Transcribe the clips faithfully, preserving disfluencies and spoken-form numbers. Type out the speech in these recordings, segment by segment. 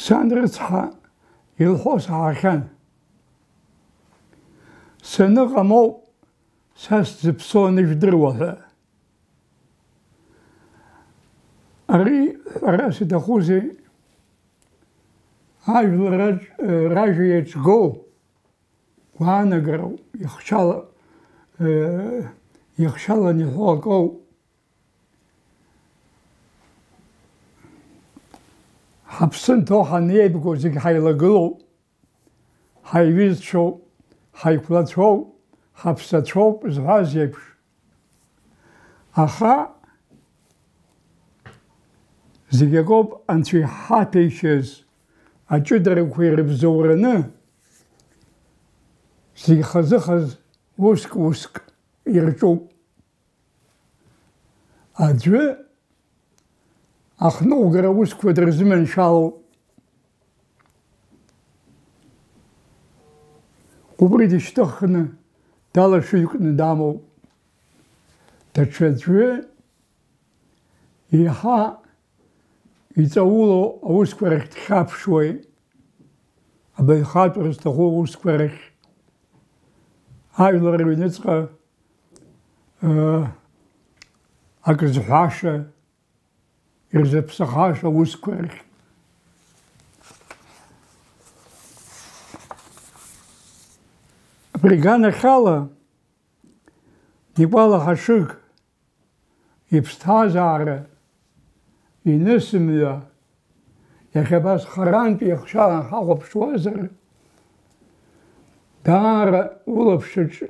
Сан рыцҳа илҳәо саҳахьан. Саныҟамоу, са сзыԥсоу анышәдыруа ҳәа. Ари ҳәарас иҭахузеи, ажәлар раҿ-, ражәа иаҿгоу гәаанагароуп, ихшьала-, ихшьалан иҳәо акоуп. Ҳаԥсы нҭо ҳанеибгоу зегь ҳаилагылоуп, ҳаиҩызцәоуп, ҳаиқәлацәоуп, ҳаԥсацәоуп зҳәаз еиԥш. Аха зегь акоуп Анцәа иҳаҭәеишьаз аҷыдарақәа ирыбзоураны, зегь хазы-хаз уск-уск ирҿуп. Аӡәы ахныҟәгара аусқәа дырзыманшәалоуп. Убри дышьҭыхны далашәыҩкны дамоуп. Даҽаӡәы еиҳа иҵаулоу аусқәа рахь дхьаԥшуеит, абаҩхатәра зҭаху аусқәа рахь. Ажәлар рыҩныҵҟа, ыы, акы зҳәаша, ирзаԥсахаша аусқәа рахь. Абри аганахьала Никәала Ҳашыг иԥсҭазаара, инысымҩа, иахьа абас харантә ихшьала ҳахәаԥшуазар, даара улаԥш аҿы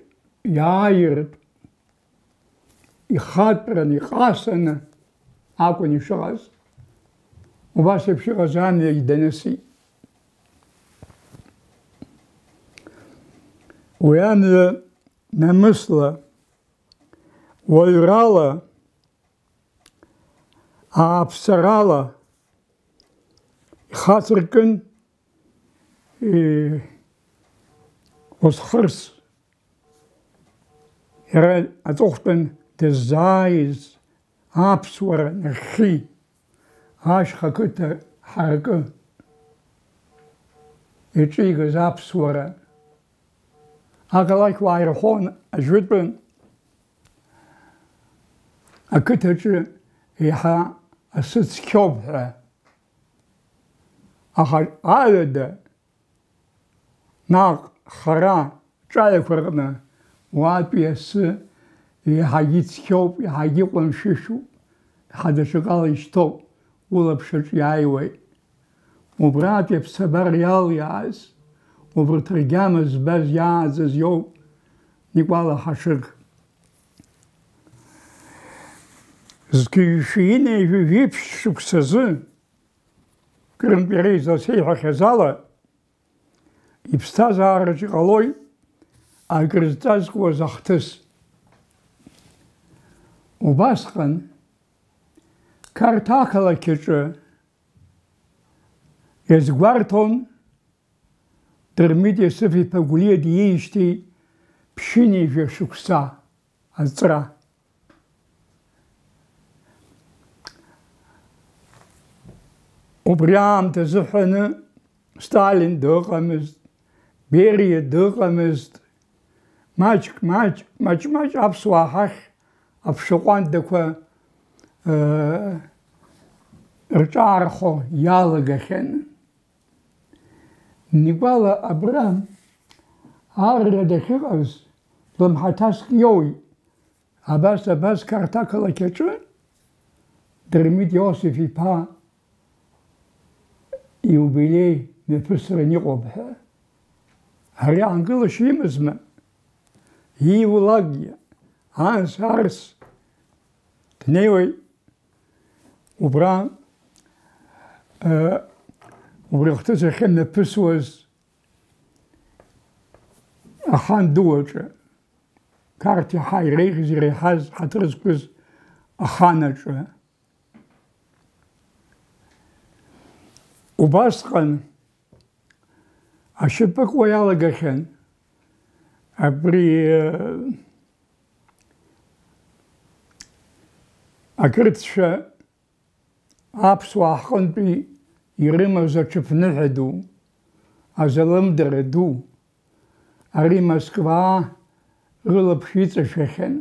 иааиртә, ихатәраны, иҟасаны акәын ишыҟаз. Убас еиԥш иҟаз амҩагь данысит. Уи амҩа намысла, уаҩрала, ааԥсарала ихацыркын, и-, Осхырс иара аҵыхәтәан дыззааиз аԥсуара нахьхьи, ашьха қыҭа ҳаракы иҿигаз аԥсуара. Ақалақьуаа ирҳәон, ажәытәы ақыҭаҿы еиҳа асы цқьоуп ҳәа. Аха аҩада наҟ хара ҿаҩақәа рҟны уаатәи асы еиҳагьы ицқьоуп, еиҳагьы ҟәымшәышәуп, еиҳа даҽакала ишьҭоуп, улаԥш аҿы иааиуеит. Убратәи аԥсабара иалиааз, убарҭ ргьама збаз иааӡаз иоуп Никәала Ҳашыг. Зқьи жәшәи инеи жәаҩа жәиԥшь шықәсазы, Кырынтә иара изласеиҳәахьаз ала, иԥсҭазаараҿ иҟалоит акрызҵазкуаз ахҭыс. Убасҟан Қарҭ ақалақь аҿы иазгәарҭон Дырмит Иосиф-иԥа Гәлиа диижьҭеи ԥшьынҩажәа шықәса аҵра. Убри аамҭазы ҳәаны Сталин дыҟамызт, Бериа дыҟамызт, маҷк-маҷ, маҷ-маҷ аԥсуаа ҳахь аԥша ҟәандақәа, ыы, рҿаархо иалагахьан. Никәала абра арра дахьыҟаз лымҳаҭаск иоуит. Абас, абас Қарҭ ақалақь аҿы Дырмит Иосиф-иԥа иубилеи мҩаԥысран иҟоуп ҳәа. Ари аангылашьа имазма? Ииулакгьы, анс-арс днеиуеит. Убра, э, убри ахҭыс ахьымҩаԥысуаз ахан ду аҿы, Қарҭ иаҳа иреиӷьыз, иреиҳаз, ҳаҭыр зқәыз ахан аҿы. Убасҟан ашьапы куа иалагахьан абри, э, ақырҭцәа аԥсуаа ҳҟынтәи ирымаз аҽыԥныҳәа ду, азалымдара ду, ари Москва рылаԥш иҵашәахьан.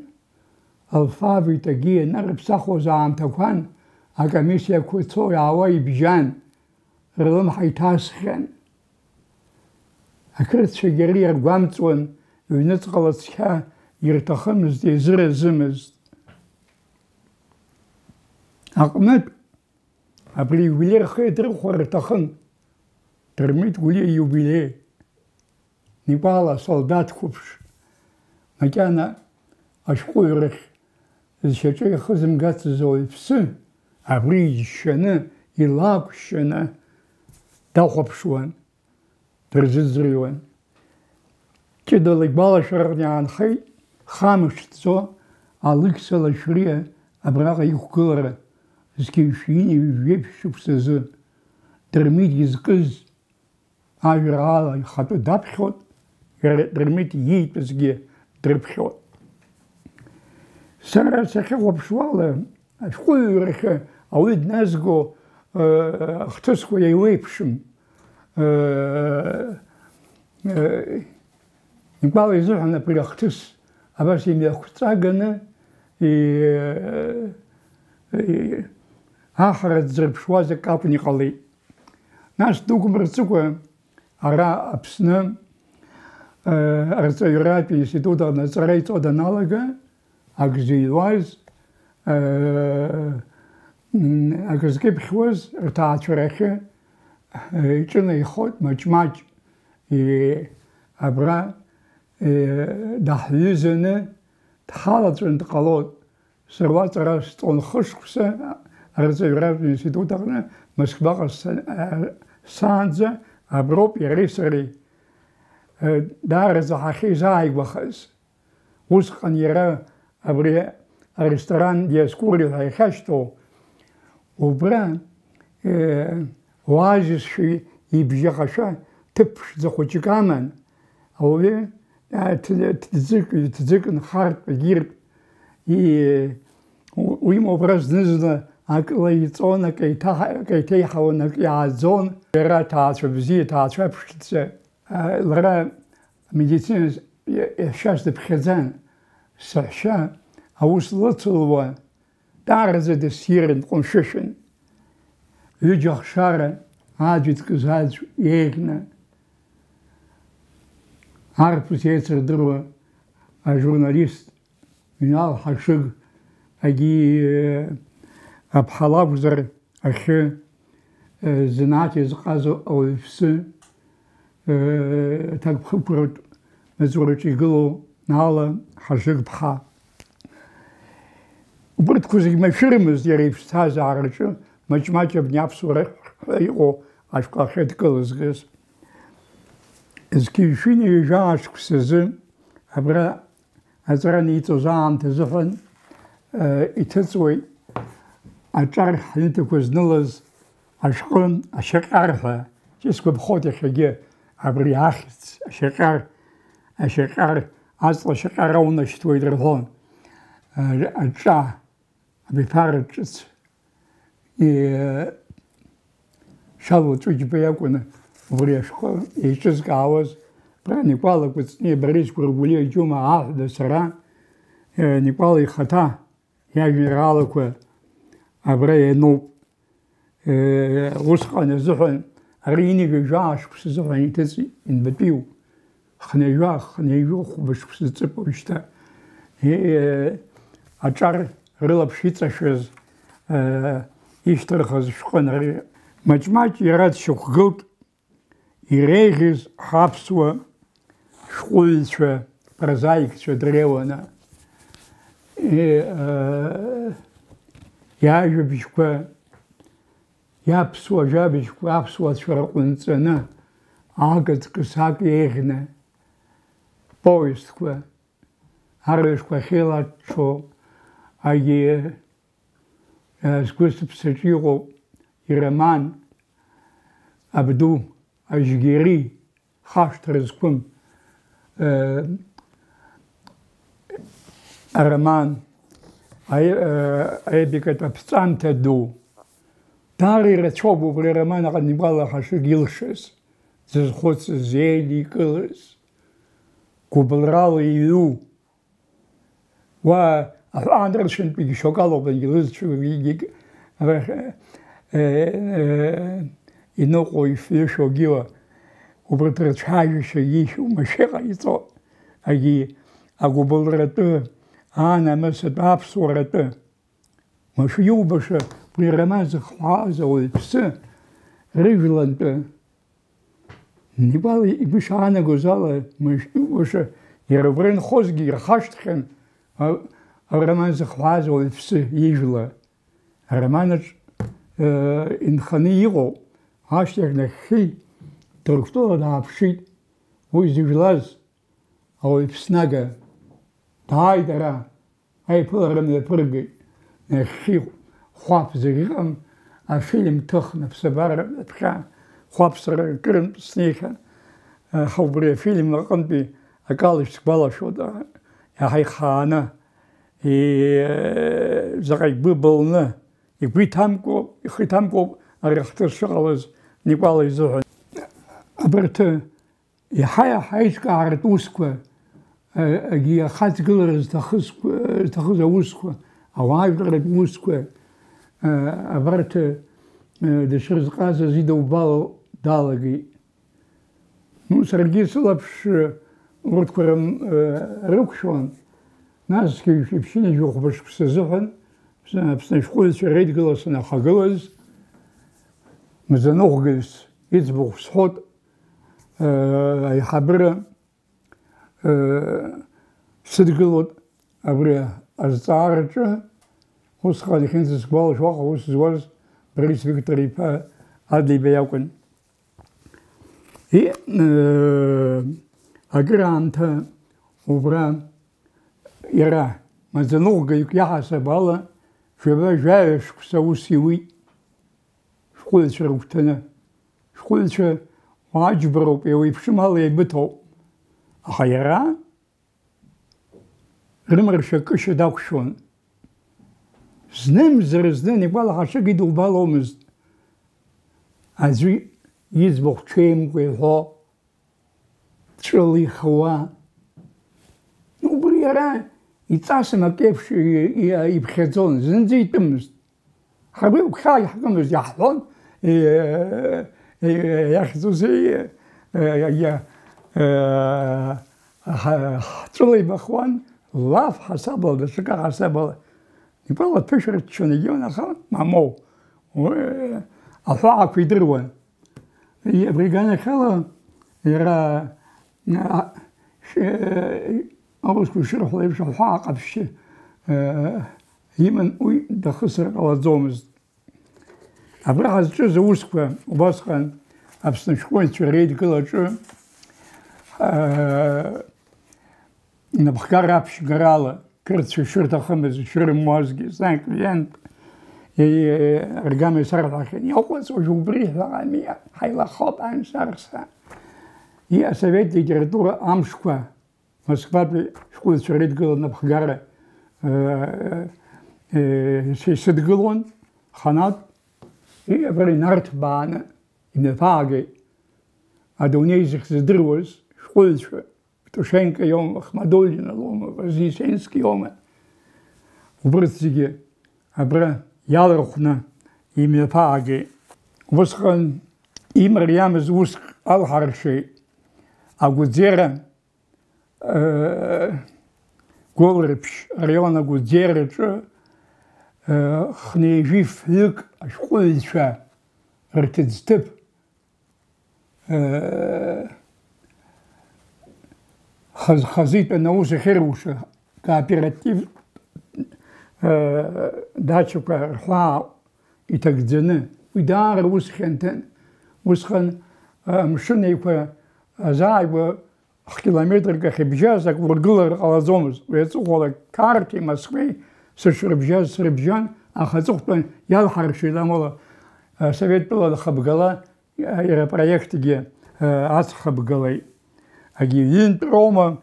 Алфавит агьи ианырыԥсахуаз аамҭақәан, акомиссиақәа цо-иаауа ибжьан, рлымҳа иҭасхьан. Ақырҭцәагьы ари иаргәамҵуан, ҩныҵҟала цқьа ирҭахымызт, иазыразымызт. Аҟнытә, абри ииубилеи рхы иадырхәар рҭахын. Дырмит Гәлиа ииубилеи. Никәала асолдаҭ қәыԥш, макьана ашәҟәыҩҩрахь зшьаҿа ихызымгацыз ауаҩԥсы, абри иџьшьаны, илакәшьаны дахәаԥшуан, дырзыӡырҩуан. Ҷыдала игәалашәараҟны иаанхеит, хамышҭӡо, Алықьса Лашәриа абраҟа иқәгылара, зқьи жәшәи ҩажәи жәеиԥшь шықәсазы, Дырмит изкыз ажәеинраала ихатәы даԥхьоит, иара Дырмит иитәызгьы дрыԥхьоит. Сара сахьахәаԥшуала, ашәҟәыҩҩрахьы ауаҩы дназго, э, ахҭысқәа еиуеиԥшым. Э, э, Никәала изыҳәан абри ахҭыс абас имҩақәҵаганы, и-, и-, ахара дзырԥшуаз акы акәны иҟалеит. Нас дук мырҵыкәа ара Аԥсны, э, арҵаҩратә институт аҟны аҵара иҵо даналага, ак зыҩуаз, э, м, ак зкьыԥхьуаз рҭаацәарахьы, э, иҿынеихоит маҷ-маҷ, и-, абра, э, даҳҩызаны дҳалаҵәаны дҟалоит. Сара уаҵәҟьа сҵон хышықәса арҵаҩратә институт аҟны Москваҟа са-, а, саанӡа аброуп иареи сареи, э, даараӡа ҳахьеизааигәахаз. Усҟан иара абри аресторан Диоскуриа ҳәа иахьашьҭоу, убра, э, оазисшәа ибжьаҟашәа ҭыԥ ԥшӡа хәыҷык аман. Ауаҩы, а, ҭ-, ҭӡык, ҭӡык нхартә, егьиртә, и-, у-, уимоу убра зны-зынла акы лаиҵон, акы еиҭаҳ-, акы еиҭеиҳауан, акы иааӡон. Иара аҭаацәа бзиа, аҭаацәа ԥшӡа, а, лара амедицина иа-, иаҳәшьас дыԥхьаӡан. Саҳәшьа аус лыцылуа, даараӡа дыссирын, дҟәымшәышәын. Ҩыџьа ахшара аӡә иҭкыз аӡә еиӷьны, арԥыс еицырдыруа ажурналист Минал Ҳашыг, агьи, э, аԥҳа лакәзар, ахьы, э, занааҭ иазҟазо ауаҩԥсы, э, аҭакԥхықәратә маҵураҿы игылоу Наала Ҳашыг-ԥҳа. Убырҭқәа зегь машәырмызт иара иԥсҭазаараҿы, маҷ-маҷ абни аԥсуара ҳәа иҟоу ашәҟәы ахьадкылызгаз. Зқьи жәшәи ҩажәа ашықәсазы абра аҵара аниҵоз аамҭа азыҳәан, э, иҭыҵуеит аҿар ҳҩымҭақәа знылаз ашәҟәы ашьаҟьар ҳәа. Исгәаԥхоит иахьагьы абри ахьӡ ашьаҟьар, ашьаҟьар, аҵла ашьаҟьар аунашьҭуеит рҳәон. Э, аҿа, абиԥара ҿыц, э, Шьалуа Ҵәыџьба иакәын убри ашәҟәы еиҿызкаауаз. Абра Никәала Кәыҵниа, Борис Гәыргәлиа, Џьума Аҳәба, сара, э, Никәала ихаҭа иажәеинраалақәа абра иануп. Э, усҟан азыҳәан, ари ҩажәа ашықәс азыҳәан иҭыҵ инбатәиу. Хынҩажәа, хынҩажәа хәба шықәса ҵыԥ уажәшьҭа. Э, аҿар рылаԥш иҵашәаз, э, ишьҭырхыз шәҟәын ари. Маҷ-маҷ иара дшьақәгылт иреиӷьыз ҳаԥсуа шәҟәыҩҩцәа, прозаикцәа дреиуаны, э, э, иажәабжьқәа, иаԥсуа жәабжьқәа аԥсуацәа рҟәынҵаны, акаҵкыс ак еиӷьны, повестқәа, арҩашқәа ахьеилаҽҽо, агьи, э, сгәы сыԥсаҿы иҟоуп ироман Абду Ажьгьери, Хашҭра зқәым, э, ароман, аи-, э, аепикатә аԥҵамҭа ду. Даара ирацәоуп убри ароман аҟны игәалаҳаршәагь илшаз, дзызхәыцыз, еидикылаз, гәыбылрала иҩу. Уа аҳәаанырцәынтәигьы шьоук алоуп, ангьы лызцәагьы арахь, э, э, иныҟәо, ишәҩышәо агьиуа, убарҭ рцәажәашьа ишәу машәыр ҟаиҵо, агьи агәыбылратәы, аанамысатә аԥсуаратәы. Машәыр иубаша, уи ароман зыхҳәааз ауаҩԥсы рыжәлантәы Никәал игәы ишаанагоз ала, мышә-, мышә-, иара убра инхозгьы ирхашҭхьан, а-, ароман зыхҳәааз ауаҩԥсы ижәла. Ароманаҿ, э, инханы иҟоу ашьҭахь нахьхьи, Ҭырқәтәыла дааԥшит. Уи зыжәлаз ауаҩԥснага дааит ара. Аиԥылара мҩаԥыргеит. Нахьхьи хәаԥ зегь ыҟам, афильм ҭыхны аԥсабара ҩаԥхьа хәаԥ сара акырынтә снеихьан. Аха убри афильм аҟынтәи акала исгәалашәоит, а, иаҳа ихааны, и-, заҟа игәы былны, игәы иҭамкәа, ихы иҭамкәоуп ари ахҭыс шыҟалаз Никәала изыҳәан. Абарҭ Иаҳа-иаҳа аиҿкааратә усқәа, а, агьи ахаҵгылара зҭахызқәа, зҭахыз аусқәа, ауаажәларратә усқәа, а, абарҭ, а, дышрызҟазаз идоубало далагеит. Ну, саргьы сылаԥш, а, урҭқәа рым-, а, рықәшәон, насгьы ишәи ԥшьынҩажәи хәба шықәса азыҳәан Аԥсны ашәҟәыҩҩцәа реидгыла санахагылаз, мзаныҟәгаҩыс иӡбахә сҳәот, аиҳабыра сыдгылоит абри азҵаараҿы. Усҟан иахьынӡасгәалашәо аҟара аус зуаз Борис Виктор-иԥа Адлеиба иакәын. И, акыраамҭа убра иара маӡаныҟәгаҩык иаҳасаб ала жәаба-жәаҩа шықәса аус иуит. Шәҟәыҩҩцәа рыгәҭаны. Шәҟәыҩҩцәа уаа џьбароуп, еиуеиԥшым ала еибыҭоуп. Аха иара рымаршәа кышьа дақәшәон. Знымзар зны игәалаҳаршәагьы дылбаломызт. Аӡәы иӡбахә ҽеимкәа иҳәо. Ҵәыла ихауа. Убри иара иҵасым акы еиԥш и-, и-, иԥхьаӡон, зынӡа итәымызт. Ҳара уи агәхьаа иаҳкымызт, иаҳҳәон, и-, и-, иахьӡузеи, и-, и-, ҳа-, ҳҵәыла ибахуан, лаф ҳасабала, даҽакы ҳасабала. Ибала ԥышәырччон егьион, аха мамоу, уи аҳәаақәа идыруан. Абри аганахьала иара, а, ш-, аусқәа ишырҳәо еиԥш, аҳәаа ҟаԥшьы, а, иман, уи дахысыр ҟалаӡомызт. Абра ҳазҿыз аусқәа убасҟан Аԥсны ашәҟәыҩҩцәа реидгылаҿы, а, напхгара аԥшьгарала, кырцәа ишырҭахымыз, ишырымуазгьы, знак клиент, и-, аргама исарҳәахьан, иҟоуҵо уажә убри ҳәа ами, ҳаилахоуп, ан сарса. И асовет литература амшқәа Москватәи шәҟәыҩҩцәа реидгыла напхгара, э, э, исыдгылон, ханаҭ, и абра инарҭбааны имҩаԥаагеит. Адунеи зегь зыдыруаз шәҟәыҩҩцәа, Петушенко иоума, Ахмадуллина лоума, Вознесенски иоума, убырҭ зегьы абра иалархәны имҩаԥаагеит. Усҟан имариамыз уск алҳаршеит. Агәыӡера, э, Гәылрыԥшь араион агәыӡераҿы, э, хынҩажәи фҩык ашәҟәыҩҩцәа рҭыӡҭыԥ хаз-, хазы итәаны аус ахьырушаз, кооператив, дачақәа рҳәаа иҭагӡаны, уи даара ус хьанҭан. Усҟан, амшын еиқәа азааигәа хә-километрк ахьыбжьаз ак ургылар ҟалаӡомызт. Уи аҵыхәала Қарҭи Москвеи сышрыбжьаз срыбжьан, аха аҵыхәтәан иалҳаршеит, амала, асовет тәыла хыбгала иара апроектгьы, э, ацхыбгалеит. Агьи ҩынтә роума,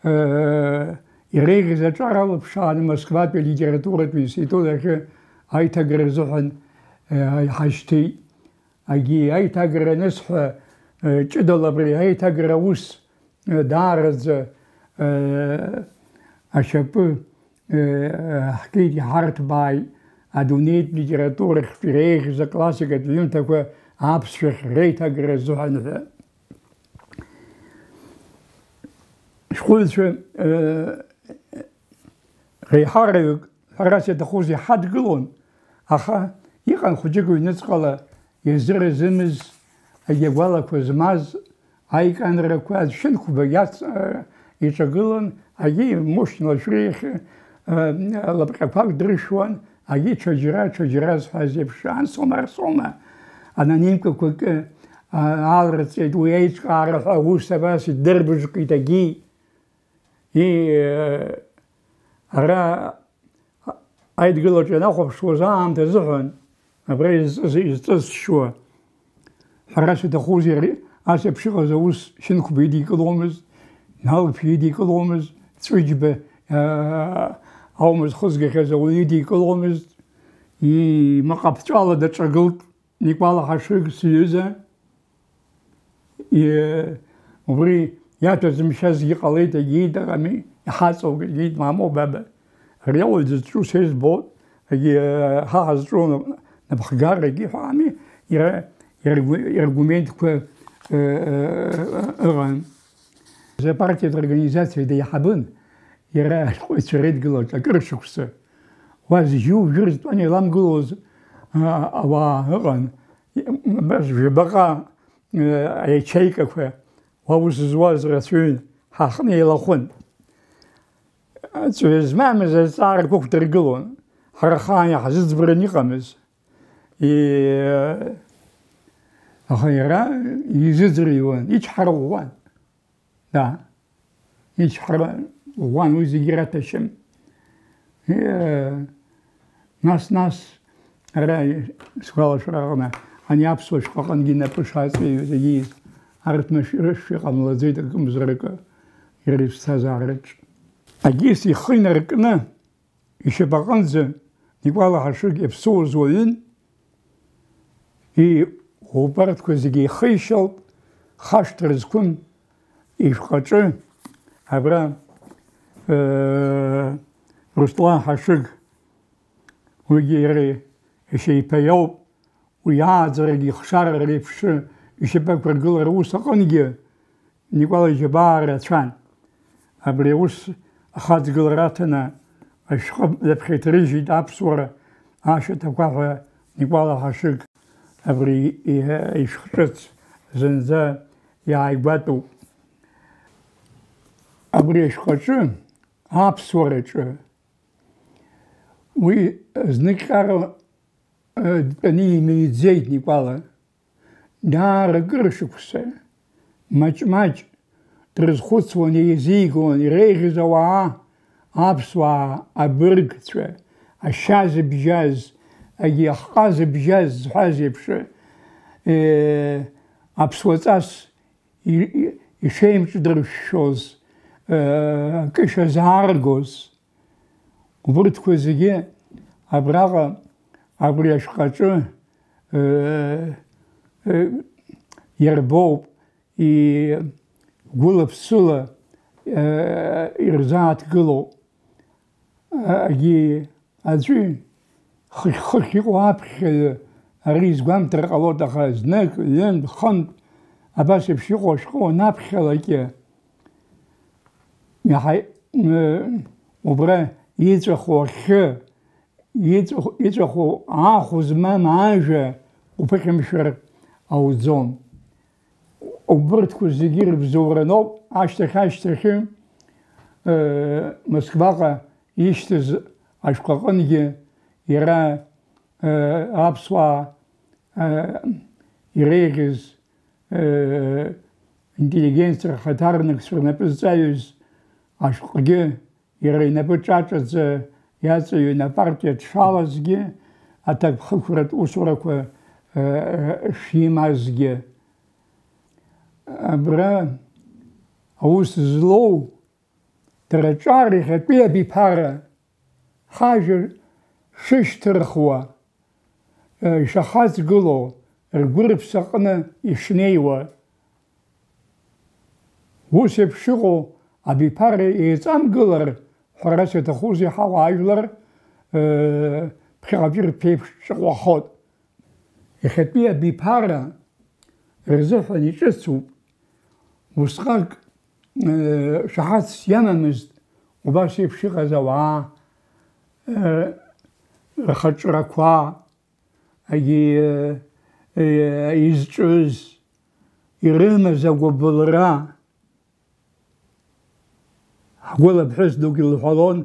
э, иреиӷьыз аҿар алыԥшааны Москватәи алитературатә институт ахьы аиҭагара азыҳәан, иҳашьҭит. Агьи аиҭагара анысҳәа, ҷыдала абри аиҭагара аус даараӡа ашьапы ҳкит, иҳарҭбааит адунеитә литературахьтә иреиӷьыз аклассикатә ҩымҭақәа аԥсшәахь реиҭагара азыҳәан ҳәа. Шәҟәыҩҩцәа реиҳараҩык, ҳәарас иаҭахузеи, ҳадгылон, аха иҟан хәыҷык ҩныҵҟала иазыразымыз, агьагәалақәа змаз, аиканрақәа аӡә шьынқәба иац-, иҿагылан, агьи Мушьни Лашәриахь лапҟьақәак дрышәуан, агьи ҽаџьара, ҽаџьара зҳәаз еиԥш, ансома, арсома, анонимкақәак аларҵеит, уи аиҿкаара ҳәа аус абас идырбыжкит, агьи. И, ара аидгылаҿы ианахәаԥшуаз аамҭа азыҳәан, абра изҵыз, изҵызшьуа, ҳәарас иаҭахузеи, ари ас еиԥш иҟаз аус Шьынқәба идикыломызт, Налԥшьа идикыломызт, Ҵәыџьба, аа, аума зхызгахьаз ауаҩы идикыломызт, имаҟаԥҵәала даҿагылт. Никәала Ҳашыг сҩыза, и-, убри иаҭәазымшьазгьы ҟалеит, егьит, аҟами, иҳаҵоуп, егьит, мамоу, баба. Ари ауаҩ дызҿу са избоит, егьи, ҳа ҳазҿу нап-, напхгара, егьи ҳәа ами, иара, иаргу-, иаргументқәа, э, э, ыҟан. Апартиатә организациа деиҳабын, иара ашәҟәыҩҩцәа реидгылаҿ акыр шықәса. Уа зжьу жәыр зтәан еиламгылоз, а, ауаа ыҟан, абас жәабаҟа, э, аячеикақәа, уа ус зуаз рацәаҩын, ҳаҟны еилахәын. Ҵҩа змамыз азҵаарақәа ықәдыргылон, ҳара ҳхаан иаҳзыӡбараны иҟамыз. И-, аха иара изыӡырҩуан, ичҳара ӷәӷәан. Да. Ичҳара ӷәӷәан, уи зегьы раҭәашьан. Э, нас, нас, ара сгәалашәара аҟны, ани аԥсуа шәҟәы аҟынгьы инапы шаҵаҩыз, егьи арҭмашәыра шәҟәы иҟамлаӡеит акымзаракы, иара иԥсҭазаараҿ. Агьыс ихы инаркны, ишьапаҟынӡа Никәала Ҳашыг иаԥсуаз уаҩын, и-, убарҭқәа зегьы ихишьалт, хашҭра зқәым ишәҟәаҿы, абра, э, Руслан Ҳашыг, уигьы иара ишьеиԥа иоуп, уи ааӡарагьы ихшара реиԥш ишьапы ақәыргылара ус аҟынгьы, Никәала иџьабаа рацәан. Абри аус ахаҵгылара аҭаны ашәҟәы ҩаԥхьа иҭарыжьит аԥсуара ашьаҭақәа ҳәа Никәала Ҳашыг абри ишәҟәы ҿыц зынӡа иааигәатәуп. Абри ашәҟәы аҿы, аԥсуараҿы, уи зныкҟьара дтәаны имиӡеит Никәала. Даара акыр шықәса, маҷ-маҷ дрызхәыцуан, еизигон, иреиӷьыз ауаа, аԥсуаа, абыргцәа, ашьа зыбжьаз, агьи ахҟа зыбжьаз зҳәаз еиԥш, э, аԥсуаҵас и-, и-, ишеимҿдыршәшәоз, э, акышьа зааргоз, убырҭқәа зегьы абраҟа, абри ашәҟәаҿы, э, э, иарбоуп, и-, гәыла-ԥсыла, э, ирзааҭгылоуп. Агьи аӡәы хыхь-хыхь иҟоу аԥхьаҩы ари изгәамҭар ҟалоит, аха знык, ҩынтә, хынтә абас еиԥш иҟоу ашәҟәы уанаԥхьалакгьы, иаҳа, ы, убра иҵәаху ахьы, иҵәаху, иҵәаху аахә змам ажәа уԥыхьамшәар ауӡом. Убырҭқәа зегьы рыбзоураноуп, ашьҭахь-ашьҭахьы, э, Москваҟа ишьҭаз ашәҟәы аҟынгьы иара, э, аԥсуаа, э, иреиӷьыз, э, интеллигенциа рхаҭарнакцәа рнапы зҵаҩыз ашәҟәгьы иара инапы ҿаҿаӡа иаҵаҩын апартиа дшалазгьы, аҭакԥхықәратә усурақәа, э, шимазгьы. Абра аус злоу дара ҿар иахьатәи абиԥара, ҳажәа шышьҭырхуа, ишахаҵгылоу, ргәырԥса аҟны ишнеиуа. Ус еиԥш иҟоу абиԥара еиҵамгылар, ҳәарас иаҭахузеи, ҳауаажәлар, э, ԥхьаҟатәи рԥеиԥш ҿаҟәахот. Иахьатәи абиԥара рзыҳәан иҿыцуп. Усҟак, э, шаҳаҭс иамамызт убас еиԥш иҟаз ауаа, э, рхаҿрақәа, агьи, э, э, изҿыз, ирымаз агәыбылра. Ҳгәыла ԥҳәыс дук илҳәалон,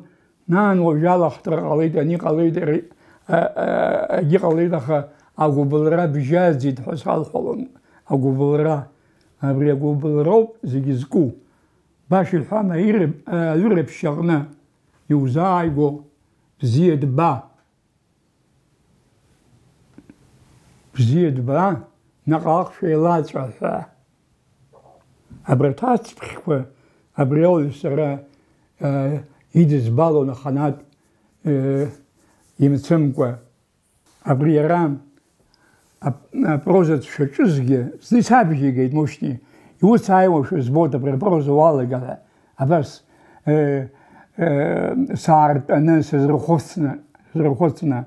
нан, уажәы алахтра ҟалеит, ани ҟалеит, ари, а, а, агьы ҟалеит, аха агәыбылра бжьаӡит ҳәа салҳәалон. Агәыбылра, абри агәыбылроуп зегьы зку. Баша иҳәама, иры-, аҩыраԥшь аҟны иузааигәоу бзиа дба. Бзиа дба, наҟ-ааҟ шәеилаҵәа ҳәа. Абарҭ ацԥхьқәа абри ауаҩ сара, э, идызбалон аханатә, э, имцымкәа. Абри иара ап-, апроза дшаҿызгьы, зны исабжьеигеит Мушьни, иуцааиуашәа збоит абри апроза уалага ҳәа. Абас, э, э, саартәаны сазырхәыцны, сазырхәыцны,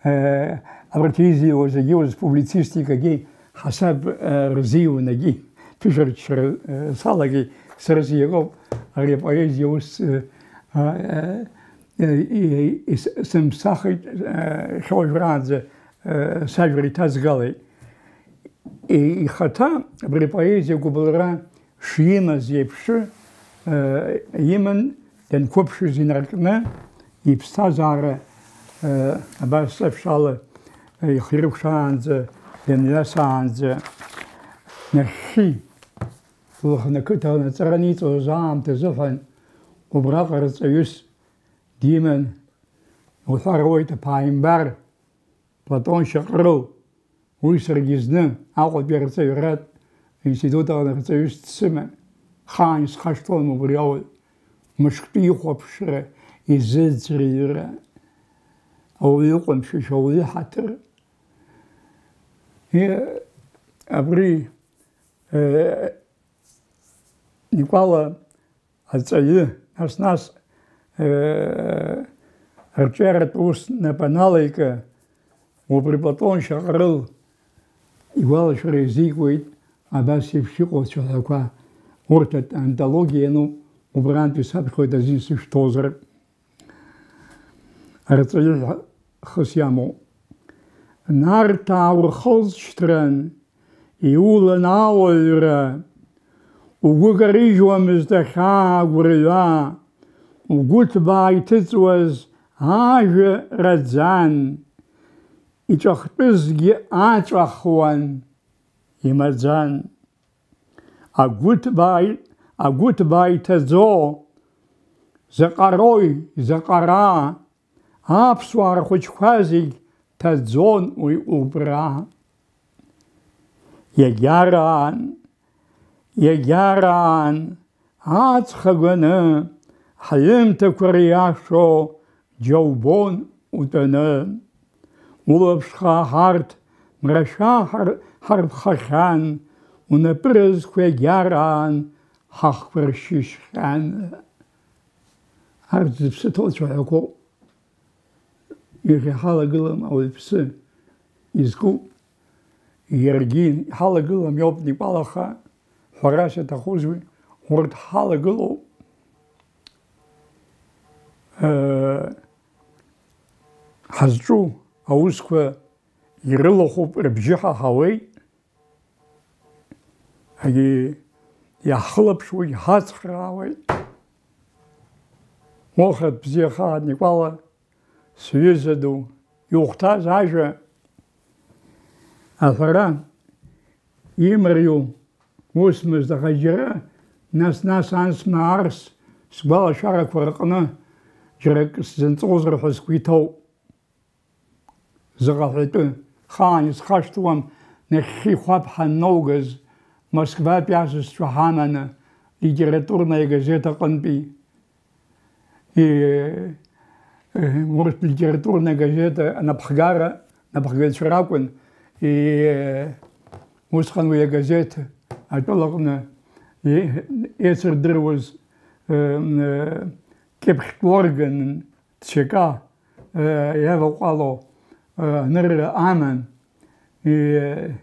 э, абарҭ изиуа зегьы ус публицистикагьы ҳасаб, э, рзиуанагьы, ԥышәырччара, э, салагеит, сара сиакоуп ари апоезиа ус, э, э, э, э, ис-, сымԥсахит, э, хьоужәраанӡа, э, сажәра иҭазгалеит. И-, ихаҭа абри апоезиа гәыбылра шимаз еиԥш, э, иман, данқәыԥшыз инаркны, иԥсҭазаара, э, абас еиԥш ала, э, ихиркәшаанӡа, дымҩасаанӡа, нахьхьи, Лыхны ақыҭан аҵара аниҵоз аамҭа азыҳәан, убраҟа рҵаҩыс диман, уҳәар ауеит, аԥааимбар Платон Шьаҟрыл. Уи саргьы зны Аҟәатәи арҵаҩратә институт аҟны рҵаҩыс дсыман. Хаан исхашҭуам убри ауаҩ. Мышктәи ихәаԥшра, изыӡырҩра, ауаҩы иҟәымшәышә, ауаҩы ҳаҭыр. Е, абри, е, Никәала аҵаҩы, нас-нас, э, арҿиаратә ус нап аналеика, убри Платон Шьаҟрыл игәалашәара еизикуеит абас еиԥш иҟоу ацәаҳәақәа. Урҭ ат-, антологиа иануп, убрантәи саԥхьоит азин сышәҭозар. Арҵаҩы ҳәа хыс иамоу. Нарҭаа урхылҵшьҭран, иулан ауаҩра, угәы карыжьуамызт ахьаа гәырҩа, угәы ҭбаа иҭыҵуаз ажәа раӡан, иҵәахтәызгьы аҵәахуан, имаӡан. Агәыҭбаа, агәыҭбаа иҭаӡо, заҟарои, заҟара, аԥсуаа рхәыҷқәа зегь ҭаӡон уи убра. Иагьараан, иагьараан, аҵх агәаны, ҳҩымҭақәа риашоу џьа убон утәаны. Улаԥш хаа ҳарҭ мрашәа ҳар-, ҳарԥхахьан, унапыразқәа иагьараан ҳахқәа ршьышьхьан. Арҭ зыԥсы ҭоу цәаҳәақәоуп. Иахьа иҳалагылам ауаҩԥсы изкуп. Иаргьы иҳалагылам иоуп Никәал, аха ҳәарас иаҭахузеи, урҭ ҳалагылоуп, э, ҳазҿу аусқәа ирылахәуп, рыбжьы ҳаҳауеит, егьи иаҳхылаԥшуеит, иҳацхраауеит. Ухатә бзиахааит, Никәала, сҩыза ду, иухәҭаз ажәа аҳәара имариоу усмызт, аха џьара нас-нас ансма арс сгәалашәарақәа рҟны џьара акы сзынҵозар ҳәа сгәы иҭоуп. Заҟа ҳәатәы, хаан исхашҭуам, нахьхьи хәаԥ ҳанноугаз, Москватәи асасцәа ҳаманы, литературная газета аҟынтәи, э, э, урҭ литературная газета анапхгара, Абӷаҩцәа ракәын, и-, усҟан уи агазеҭ атәылаҟны и-, еицырдыруаз, э, э, кьыԥхьтә орган, ТЧК, э, иаваҟәало, э, анырра аман. И-,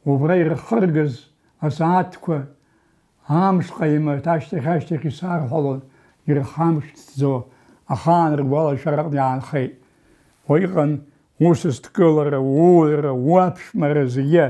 убра ирхыргаз асааҭқәа амш ҟаимаҭ ашьҭахь-ашьҭахь исарҳәалон, ирхамышҭӡо, ахаан ргәалашәараҟны иаанхеит. Уа иҟан усасдкылара, ууулара, уаԥшәмара зегьы.